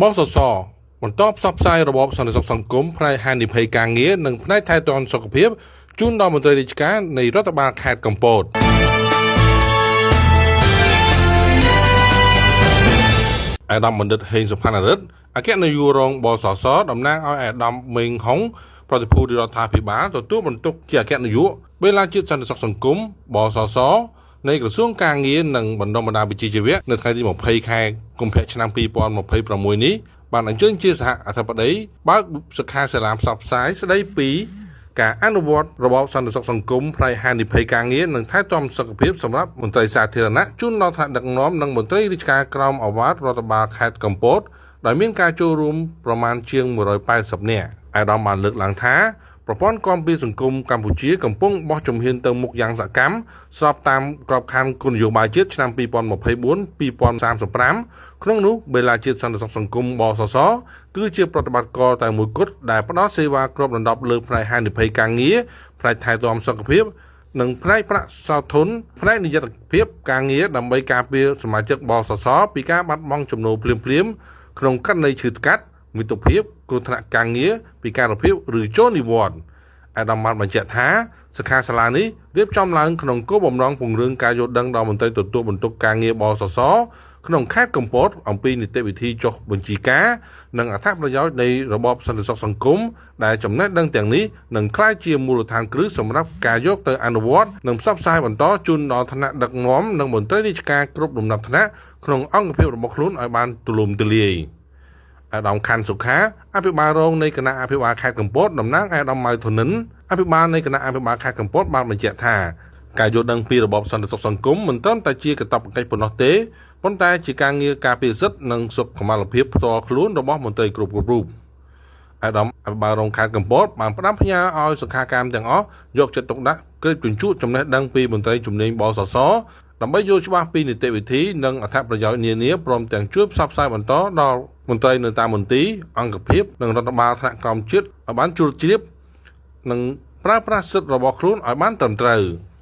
បសសបន្តផ្សព្វផ្សាយរបបសន្តិសុខសង្គមផ្នែកហានិភ័យការងារនិងផ្នែកថែទាំសុខភាពជូនដល់មន្ត្រីរាជការនៃរដ្ឋបាលខេត្តកំពតអាដាមបណ្ឌិតហេងសុផាណារិទ្ធអគ្គនាយករងបសសតំណាងឲ្យអាដាមមេងហុងប្រតិភូរដ្ឋាភិបាលទទួលបន្ទុកជាអគ្គនាយកបេឡាជាតិសន្តិសុខសង្គមបសសនៃក្រសួងការងារនិងបណ្ដុំបណ្ដាលវិជ្ជាជីវៈនៅថ្ងៃទី20ខែកុម្ភៈឆ្នាំ2026នេះបានអញ្ជើញជាសហអធិបតីបើកសិក្ខាសាលាផ្សព្វផ្សាយស្ដីពីការអនុវត្តរបបសន្តិសុខសង្គមផ្នែកហានិភ័យការងារនិងថែទាំសុខភាពសម្រាប់មន្ត្រីសាធារណៈជូនដល់ថ្នាក់ដឹកនាំនិងមន្ត្រីរាជការក្រោមឱវាទរដ្ឋបាលខេត្តកំពតដោយមានការចូលរួមប្រមាណជាង180នាក់អាដាមបានលើកឡើងថាប្រព័ន្ធគាំពារសង្គមកម្ពុជាកំពុងបោះជំហានទៅមុខយ៉ាងសកម្មស្របតាមក្របខ័ណ្ឌគោលនយោបាយជាតិឆ្នាំ2024-2035ក្នុងនោះបេឡាជាតិសន្តិសុខសង្គមបសសគឺជាប្រតិបត្តិការតែមួយគត់ដែលផ្ដល់សេវាគ្របដណ្ដប់លើផ្នែកហានិភ័យការងារផ្នែកថែទាំសុខភាពនិងផ្នែកប្រាក់សោធនផ្នែកនិយត្តភាពការងារដើម្បីការពារសមាជិកបសសពីការបាត់បង់ចំណូលភ្លាមៗក្នុងករណីឈឺថ្កាត់មិត្តភាពគ្រោះថ្នាក់ការងារពិការភាពឬចូលនិវត្តន៍អាដាមបានបញ្ជាក់ថាសិក្ខាសាលានេះរៀបចំឡើងក្នុងគោលបំណងពង្រឹងការយល់ដឹងដល់មន្ត្រីទទួលបន្ទុកការងារបសសក្នុងខេត្តកំពតអំពីនីតិវិធីចុះបញ្ជីការនិងអត្ថប្រយោជន៍នៃរបបសន្តិសុខសង្គមដែលចំណេះដឹងទាំងនេះនឹងក្លាយជាមូលដ្ឋានគ្រឹះសម្រាប់ការយកទៅអនុវត្តនិងផ្សព្វផ្សាយបន្តជូនដល់ថ្នាក់ដឹកនាំនិងមន្ត្រីរាជការគ្រប់លំដាប់ថ្នាក់ក្នុងអង្គភាពរបស់ខ្លួនឲ្យបានទូលំទូលាយអាដាមខាន់សុខាអភិបាលរងនៃគណៈអភិបាលខេត្តកំពតតំណាងអាដាមម៉ៅធនិនអភិបាលនៃគណៈអភិបាលខេត្តកំពតបានបញ្ជាក់ថាការយល់ដឹងពីរបបសន្តិសុខសង្គមមិនត្រឹមតែជាកាតព្វកិច្ចប៉ុណ្ណោះទេប៉ុន្តែជាការងារការពារសិទ្ធិនិងសុខុមាលភាពផ្ទាល់ខ្លួនរបស់មន្ត្រីគ្រប់រូបអាដាមអភិបាលរងខេត្តកំពតបានផ្ដាំផ្ញើឲ្យសិក្ខាកាមទាំងអស់យកចិត្តទុកដាក់ក្រេបជញ្ជក់ចំណេះដឹងពីមន្ត្រីជំនាញបសសដើម្បីយល់ច្បាស់ពីនីតិវិធីនិងអត្ថប្រយោជន៍នានាព្រមទាំងជួយផ្សព្វផ្សាយបន្តដល់មន្ត្រីនៅតាមមន្ទីរអង្គភាពនិងរដ្ឋបាលថ្នាក់ក្រោមជាតិឲ្យបានជ្រួតជ្រាបនិងប្រើប្រាស់សិទ្ធិរបស់ខ្លួនឲ្យបានត្រឹមត្រូវ។